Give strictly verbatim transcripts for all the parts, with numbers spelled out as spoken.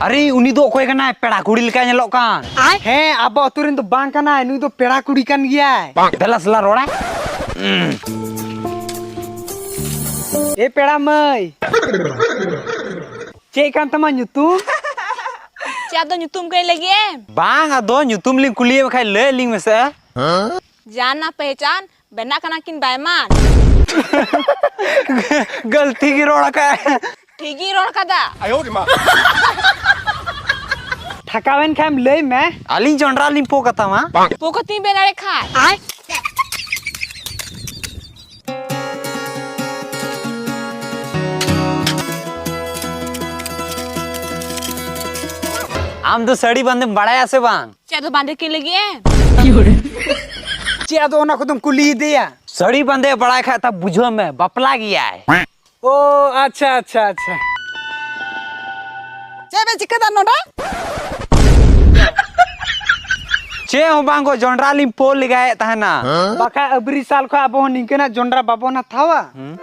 ᱟᱨᱮ, ᱩᱱᱤ ᱫᱚ ᱚᱠᱚᱭ ᱠᱟᱱᱟᱭ? ᱯᱮᱲᱟ ᱠᱩᱲᱤ ᱞᱮᱠᱟᱭ ᱧᱮᱞᱚᱜ ᱠᱟᱱ᱾ ᱦᱮᱸ, ᱟᱵᱚ ᱟᱹᱛᱩ ᱨᱮᱱ ᱫᱚ ᱵᱟᱝ ᱠᱟᱱᱟᱭ, ᱱᱩᱭ ᱫᱚ ᱯᱮᱲᱟ ᱠᱩᱲᱤ ᱠᱟᱱ ᱜᱮᱭᱟᱭ᱾ ᱫᱮᱞᱟ ᱥᱮᱞᱟ ᱨᱚᱲᱟ᱾ ᱮ ᱯᱮᱲᱟ ᱢᱟᱹᱭ, ᱪᱮᱫ ᱠᱟᱱ ᱛᱟᱢᱟ ᱧᱩᱛᱩᱢ? ᱪᱮᱫ ᱟᱫᱚ ᱧᱩᱛᱩᱢ ᱠᱟᱹᱧ ᱞᱟᱹᱜᱤᱫ ᱮᱢ? ᱵᱟᱝ, ᱟᱫᱚ ᱧᱩᱛᱩᱢ ᱞᱤᱧ ᱠᱩᱞᱤᱭᱮᱫ ᱢᱮ ᱠᱷᱟᱡ ᱞᱟᱹᱭ ᱟᱹᱞᱤᱧ ᱢᱮᱥᱮ᱾ ᱡᱟᱱ ᱱᱟ ᱯᱮᱦᱪᱟᱱ, ᱵᱮᱱᱟᱜ ᱠᱟᱱᱟ ᱠᱤᱱ ᱫᱟᱭᱢᱟᱱ᱾ ᱜᱟᱹᱞᱛᱤ ᱜᱮ ᱨᱚᱲ ᱟᱠᱟᱫ᱾ ᱴᱷᱤᱠ ᱜᱤᱧ ᱨᱚᱲ ᱠᱟᱫᱟ᱾ ᱴᱷᱟᱠᱟᱣᱮᱱ ᱠᱷᱟᱱᱮᱢ ᱞᱟᱹᱭ ᱢᱮ᱾ ᱟᱹᱞᱤᱧ ᱡᱚᱱᱰᱨᱟ ᱞᱤᱧ ᱯᱳ ᱠᱟᱛᱟᱢᱟ᱾ ᱯᱳ ᱠᱟᱛᱤᱧ ᱵᱮᱱ ᱫᱟᱲᱮ ᱠᱷᱟᱡ᱾ ᱟᱢ ᱫᱚ ᱥᱟᱹᱲᱤ ᱵᱟᱸᱫᱮᱢ ᱵᱟᱲᱟᱭᱟ ᱥᱮ ᱵᱟᱝ? ᱪᱮᱫ ᱫᱚ ᱵᱟᱸᱫᱮ ᱠᱤᱱ ᱞᱟᱹᱜᱤᱫ ᱮ? ᱪᱮᱫ ᱟᱫᱚ ᱚᱱᱟ ᱠᱚᱫᱚᱢ ᱠᱩᱞᱤᱭᱮᱫᱮᱭᱟ? ᱥᱟᱹᱲᱤ ᱵᱟᱸᱫᱮ ᱵᱟᱲᱟᱭ ᱠᱷᱟᱡ ᱛᱟ ᱵᱩᱡᱷᱟᱹᱣ ᱢᱮ, ᱵᱟᱯᱞᱟ ᱜᱮᱭᱟᱭ᱾ ᱳ, ᱟᱪᱪᱷᱟ, ᱟᱪᱪᱷᱟ, ᱟᱪᱪᱷᱟ᱾ ᱪᱮᱫ ᱵᱮᱱ ᱪᱤᱠᱟᱹᱫᱟ ᱱᱚᱰᱮ? ᱪᱮᱫ ᱦᱚᱸ ᱵᱟᱝ ᱜᱚ, ᱡᱚᱱᱰᱨᱟ ᱞᱤᱧ ᱯᱳ ᱞᱮᱜᱟᱭᱮᱫ ᱛᱟᱦᱮᱱᱟ᱾ ᱵᱟᱠᱷᱟᱡ ᱟᱵᱨᱤ ᱥᱟᱞ ᱠᱷᱚᱱ ᱟᱵᱚ ᱦᱚᱸ ᱱᱤᱝᱠᱟᱹᱱᱟᱜ ᱡᱚᱱᱰᱨᱟ ᱵᱟᱵᱚᱱ ᱦᱟᱛᱟᱣᱟ᱾ ᱦᱩᱸ᱾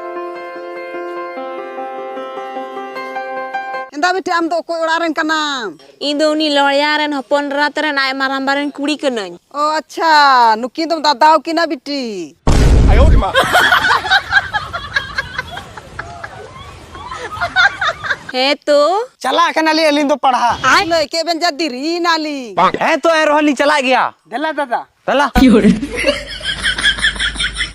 ᱮᱸᱫᱟ ᱵᱤᱴᱤ, ᱟᱢ ᱫᱚ ᱚᱠᱚᱭ ᱚᱲᱟᱜ ᱨᱮᱱ ᱠᱟᱱᱟᱢ? ᱤᱧ ᱫᱚ ᱩᱱᱤ ᱞᱚᱲᱭᱟ ᱨᱮᱱ ᱦᱚᱯᱚᱱ ᱮᱨᱟ ᱛᱟᱨᱮᱱ ᱟᱡ ᱢᱟᱨᱟᱝᱵᱟ ᱨᱮᱱ ᱠᱩᱲᱤ ᱠᱟᱹᱱᱟᱹᱧ᱾ ᱚ, ᱟᱪᱪᱷᱟ, ᱱᱩᱠᱤᱱ ᱫᱚᱢ ᱫᱟᱫᱟᱣ ᱠᱤᱱᱟ ᱵᱤᱴᱤ᱾ ᱦᱮᱸ ᱛᱚ᱾ ᱪᱟᱞᱟᱜ ᱠᱟᱱᱟᱞᱤᱧ ᱟᱹᱞᱤᱧ ᱫᱚ ᱯᱟᱲᱦᱟᱜ᱾ ᱞᱟᱹᱭ ᱠᱮᱫ ᱵᱮᱱ ᱡᱟ ᱫᱮᱨᱤᱭᱮᱱᱟᱞᱤᱧ᱾ ᱦᱮᱸ ᱛᱚ, ᱮᱱ ᱨᱮᱦᱚᱸ ᱞᱤᱧ ᱪᱟᱞᱟᱜ ᱜᱮᱭᱟ᱾ ᱫᱮᱞᱟ ᱫᱟᱫᱟ᱾ ᱫᱮᱞᱟ᱾